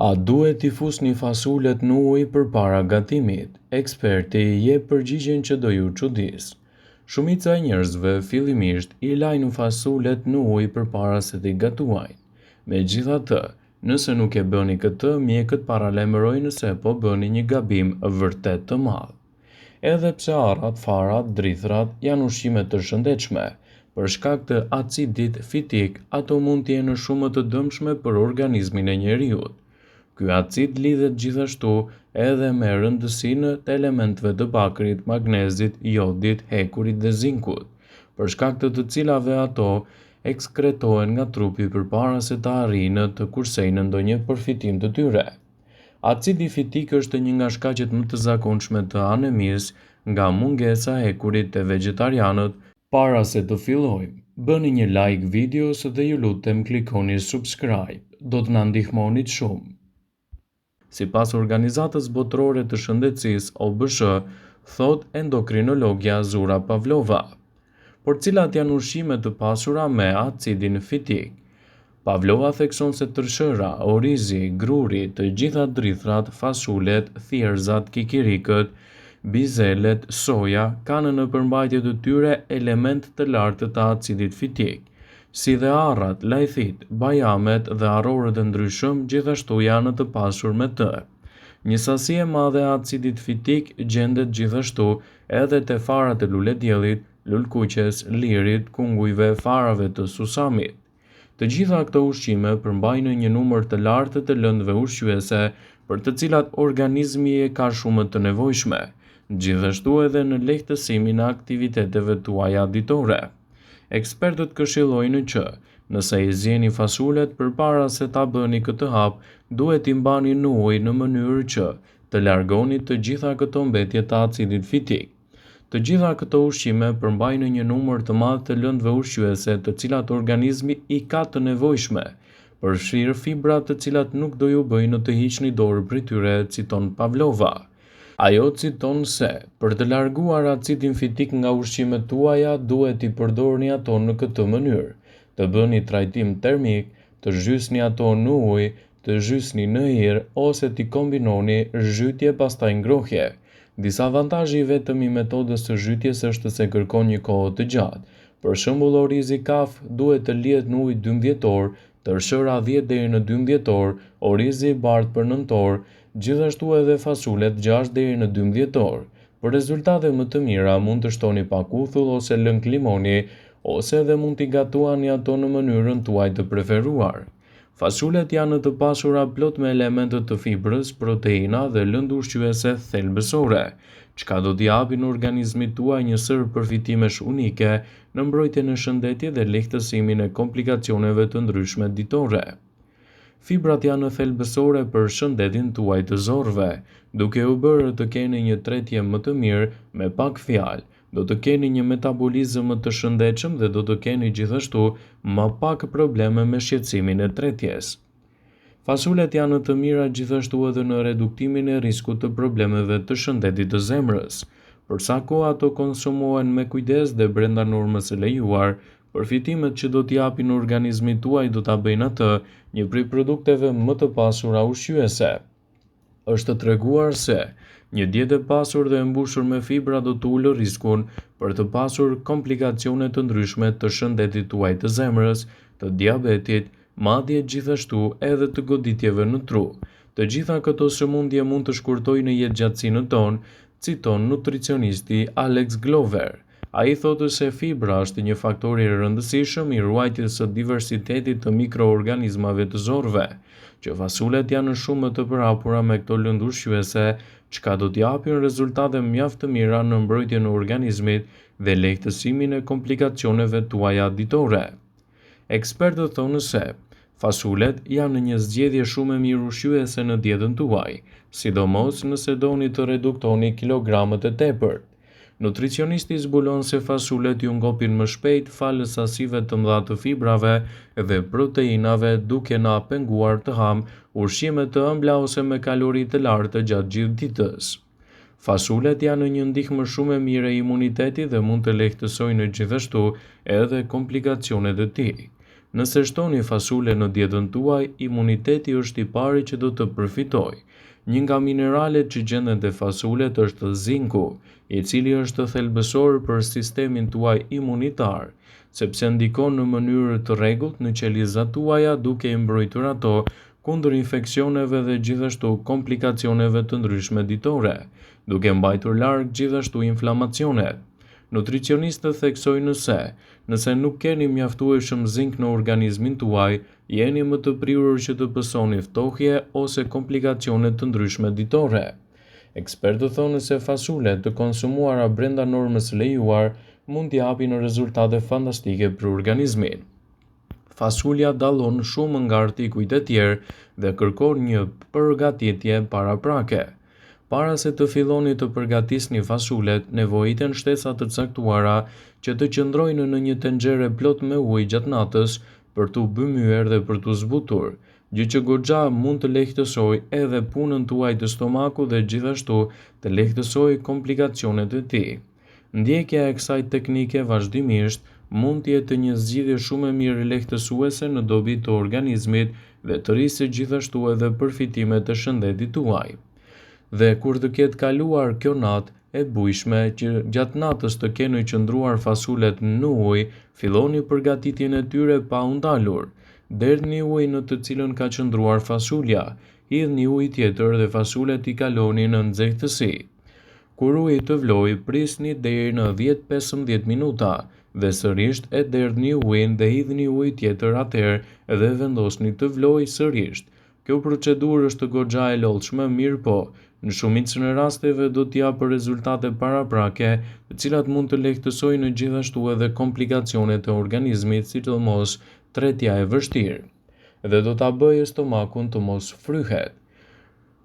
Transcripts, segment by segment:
A duhet t'i fusni fasulet në ujë përpara gatimit? Eksperti jep përgjigjen që do ju çudisë. Shumica e njerëzve fillimisht i lajnë fasulet në ujë përpara se t'i gatuajnë. Megjithatë, nëse nuk e bëni këtë, mjekët paralajmërojnë se po bëni një gabim vërtet të madh. Edhe pse arrat, farat, drithërat janë ushqime të shëndetshme, për shkak të acidit fitik ato mund të jenë shumë më të dëmshme për organizmin e njeriut. Ky acid lidhet gjithashtu edhe me rëndësinë të elementëve të bakrit, magnezit, jodit, hekurit dhe zinkut, për shkak të të cilave ato ekskretohen nga trupi përpara se të arrijnë të kursejnë ndonjë përfitim të tyre. Acidi fitik është një nga shkaqet më të zakonshme të anemisë nga mungesa e hekurit te vegjetarianët. Para se të fillojmë, bëni një like videos dhe ju lutem klikoni subscribe, do të na ndihmonit shumë. Sipas Organizatës Botërore të Shëndetësisë, OBSH, thotë endokrinologja Zura Pavlova. Por cilat janë ushqimet të pasura me acidin fitik? Pavlova thekson se tërshëra, orizi, gruri, të gjitha drithërat, fasulet, thjerrëzat, kikirikët, bizelet, soja kanë në përmbajtje të tyre elementë të lartë të acidit fitik. Si dhe arrat, lajthitë, bajamet dhe arrorët e ndryshëm gjithashtu janë të pasur me të. Një sasi e madhe e acidit fitik gjendet gjithashtu edhe te farat e lulediellit, lulëkuqes, lirit, kungujve, farave të susamit. Të gjitha këto ushqime përmbajnë një numër të lartë të lëndëve ushqyese për të cilat organizmi e ka shumë të nevojshme, gjithashtu edhe në lehtësimin e aktiviteteve tuaja ditore. Ekspertët këshillojnë që, nëse i zieni fasulet përpara se ta bëni këtë hap, duhet t'i mbani në ujë në mënyrë që të largoni të gjitha këto mbetje të acidit fitik. Të gjitha këto ushqime përmbajnë një numër të madh të lëndëve ushqyese të cilat organizmi i ka të nevojshme, përfshirë fibrat të cilat nuk do ju bëjnë të hiqni dorë prej tyre, citon Pavlova. Ajo citon se, për të larguar acidin fitik nga ushqimet tuaja duhet t'i përdorni ato në këtë mënyrë, të bëni trajtim termik, të zhysni ato në ujë, të zhysni në erë ose t'i kombinoni zhytje pastaj ngrohje. Disavantazhi i vetëm i metodës së zhytjes është se kërkon një kohë të gjatë. Për shembull orizi kaf duhet të lihet në ujë 12 orë, tërshëra 10 deri në 12 orë, orizi i bardhë për 9 orë, gjithashtu edhe fasulet 6 deri në 12 orë. Për rezultate më të mira mund të shtoni pak uthull ose lëng limoni, ose edhe mund t'i gatuani ato në mënyrën tuaj të preferuar. Fasulet janë të pasura plot me elementë të fibrës, proteina dhe lëndë ushqyese thelbësore, çka do t'i japin organizmit tuaj një sërë përfitimesh unike në mbrojtjen e shëndetit dhe lehtësimin e komplikacioneve të ndryshme ditore. Fibrat janë thelbësore për shëndetin tuaj të zorrëve, duke ju bërë të keni një tretje më të mirë me pak fjalë, Do të keni një metabolizëm më të shëndetshëm dhe do të keni gjithashtu më pak probleme me shqetësimin e tretjes. Fasulet janë të mira gjithashtu edhe në reduktimin e riskut të problemeve të shëndetit të zemrës. Për sa kohë ato konsumohen me kujdes dhe brenda normës së lejuar, përfitimet që do t'i japin organizmit tuaj do ta bëjnë atë një prej produkteve më të pasura ushqyese. Është treguar se një dietë e pasur dhe e mbushur me fibra do të ulë riskun për të pasur komplikacione të ndryshme të shëndetit tuaj të zemrës, të diabetit, madje gjithashtu edhe të goditjeve në tru. Të gjitha këto sëmundje mund të shkurtojnë jetëgjatësinë tonë, citon nutricionisti Alex Glover. Ai thotë se fibra është një faktor i rëndësishëm i ruajtjes së diversitetit të mikroorganizmave të zorrëve, që fasulet janë shumë më të përhapura me këto lëndë ushqyese, çka do t'i japin rezultate mjaft të mira në mbrojtjen e organizmit dhe lehtësimin e komplikacioneve tuaja ditore. Ekspertët thonë se fasulet janë një zgjedhje shumë e mirë ushqyese në dietën tuaj, sidomos nëse doni të reduktoni kilogramët e tepërt. Nutricionisti zbulon se fasulet ju ngopin më shpejt falë sasive të mëdha të fibrave dhe proteinave duke na penguar të hamë ushqime të ëmbla ose me kalori të lartë gjatë gjithë ditës. Fasulet janë një ndihmë shumë e mirë e imunitetit dhe mund të lehtësojnë gjithashtu edhe komplikacionet e tij. Nëse shtoni fasule në dietën tuaj, imuniteti është i pari që do të përfitojë. Një nga mineralet që gjenden te fasulet është zinku, i cili është thelbësor për sistemin tuaj imunitar, sepse ndikon në mënyrë të rregullt në qelizat tuaja duke i mbrojtur ato kundër infeksioneve dhe gjithashtu komplikacioneve të ndryshme ditore, duke mbajtur larg gjithashtu inflamacionet. Nutricionistët theksojnë se, nëse nuk keni mjaftueshëm zink në organizmin tuaj, jeni më të prirur që të pësoni ftohje ose komplikacione të ndryshme ditore. Ekspertët thonë se fasulet të konsumuara brenda normës së lejuar mund të japin rezultate fantastike për organizmin. Fasulja dallon shumë nga artikujt e tjerë dhe kërkon një përgatitje paraprake. Para se të filloni të përgatisni fasulet, nevojiten shtesa të caktuara që të qëndrojnë në një tenxhere plot me ujë gjatë natës për t'u bëmyer dhe për t'u zbutur, gjë që goxha mund të lehtësojë edhe punën tuaj të stomakut dhe gjithashtu të lehtësojë komplikacionet e tij. Ndjekja e kësaj teknike vazhdimisht mund të jetë një zgjidhje shumë e mirë lehtësuese në dobi të organizmit dhe të rrisë gjithashtu edhe përfitimet e shëndetit tuaj. Dhe kur të ketë kaluar kjo natë e bujshme që gjatë natës të kenë qëndruar fasulet në ujë, filloni përgatitjen e tyre pa u ndalur. Derdhni ujin në të cilën ka qëndruar fasulja, hidhni ujë tjetër dhe fasulet i kaloni në nxehtësi. Kur uji të vlojë, prisni deri në 10-15 minuta dhe sërisht e derdhni ujin dhe hidhni ujë tjetër atëherë dhe vendosni të vlojë sërisht. Kjo procedurë është goxha e lodhshme, mirëpo, në shumicën e rasteve do të japë rezultate paraprake, të cilat mund të lehtësojnë gjithashtu edhe komplikacionet e organizmit, sidomos tretja e vështirë, dhe do ta bëjë stomakun të mos fryhet.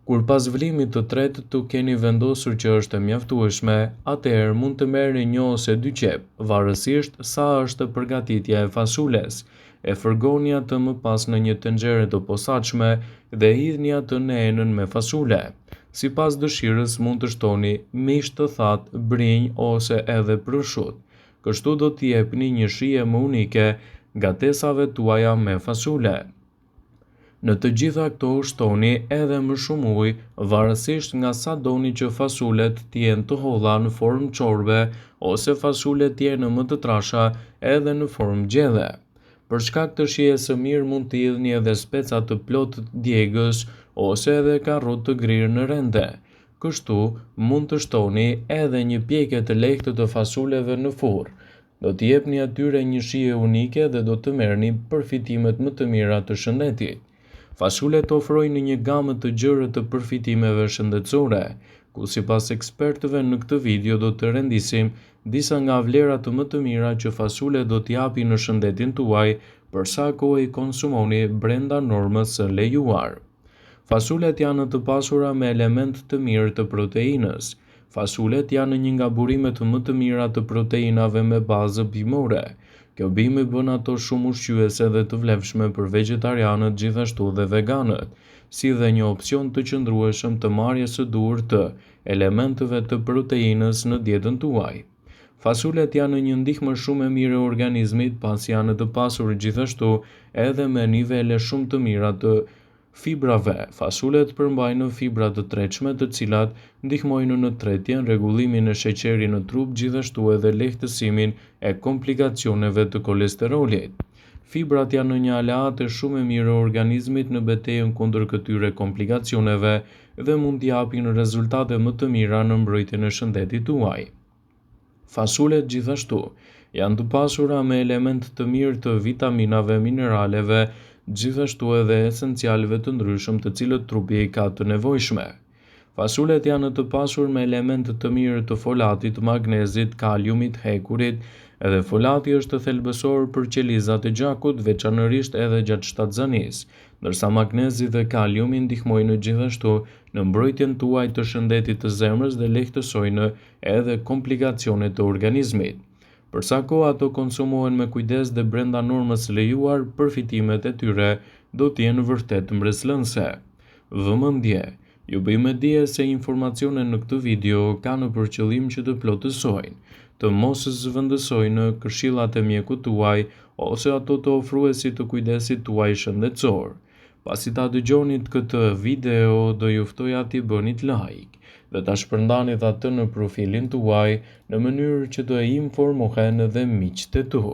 Kur pas vlimit të tretë të keni vendosur që është e mjaftueshme, atëherë mund të merrni një ose dy qepë, varësisht sa është përgatitja e fasules. E fërgoni atë më pas në një tenxhere të posaçme dhe hidhni atë në enën me fasule. Sipas dëshirës mund të shtoni mish të thatë, brinjë ose edhe proshutë. Kështu do t'i jepni një shije më unike gatesave tuaja me fasule. Në të gjitha këto shtoni edhe më shumë ujë, varësisht nga sa doni që fasulet të jenë të holla në formë çorbe ose fasulet të jenë më të trasha edhe në formë gjelle. Për shkak të shijes së mirë mund të hidhni edhe speca të plotë djegës ose edhe karrotë të grirë në rende. Kështu, mund të shtoni edhe një pjekje të lehtë të fasuleve në furrë. Do t'i jepni atyre një shije unike dhe do të merrni përfitimet më të mira të shëndetit. Fasulet ofrojnë një gamë të gjerë të përfitimeve shëndetësore, ku sipas ekspertëve në këtë video do të rendisim disa nga vlerat më të mira që fasulet do t'japin në shëndetin tuaj për sa kohë i konsumoni brenda normës së lejuar. Fasulet janë të pasura me elementë të mirë të proteinës. Fasulet janë një nga burimet më të mira të proteinave me bazë bimore. Kjo bimë i bën ato shumë ushqyese dhe të vlefshme për vegjetarianët gjithashtu dhe veganët, si dhe një opsion të qëndrueshëm të marrjes së duhur të elementëve të proteinës në dietën tuaj. Fasulet janë një ndihmë shumë e mirë e organizmit pasi janë të pasur gjithashtu edhe me nivele shumë të mira të Fibrave, Fasulet përmbajnë fibra të tretshme të cilat ndihmojnë në tretjen, rregullimin e sheqerit në trup gjithashtu edhe lehtësimin e komplikacioneve të kolesterolit. Fibrat janë një aleate shumë e mirë e organizmit në betejën kundër këtyre komplikacioneve dhe mund të japin rezultate më të mira në mbrojtjen e shëndetit tuaj. Fasulet gjithashtu janë të pasura me elementë të mirë të vitaminave, mineraleve, gjithashtu edhe esencialëve të ndryshëm të cilët trupi i ka të nevojshme. Fasulet janë të pasur me elementë të mirë të folatit, magnezit, kaliumit, hekurit, edhe folati është thelbësor për qelizat e gjakut, veçanërisht edhe gjatë shtatzanisë, ndërsa magnezi dhe kaliumi ndihmojnë gjithashtu në mbrojtjen tuaj të shëndetit të zemrës dhe lehtësojnë edhe komplikacione të organizmit. Për sa kohë ato konsumohen me kujdes dhe brenda normës së lejuar, përfitimet e tyre do të jenë vërtet mbresëlënëse. Vëmendje! Ju bëj me dije se informacionet në këtë video kanë për qëllim që të plotësojnë. të mos zëvendësojnë këshillat e mjekut tuaj ose ato të ofruesit të kujdesit tuaj shëndetësor. Pasi ta dëgjonit këtë video, do ju ftoja t'i bënit like dhe ta shpërndanit atë në profilin tuaj në mënyrë që të informohen dhe miqtë e tu.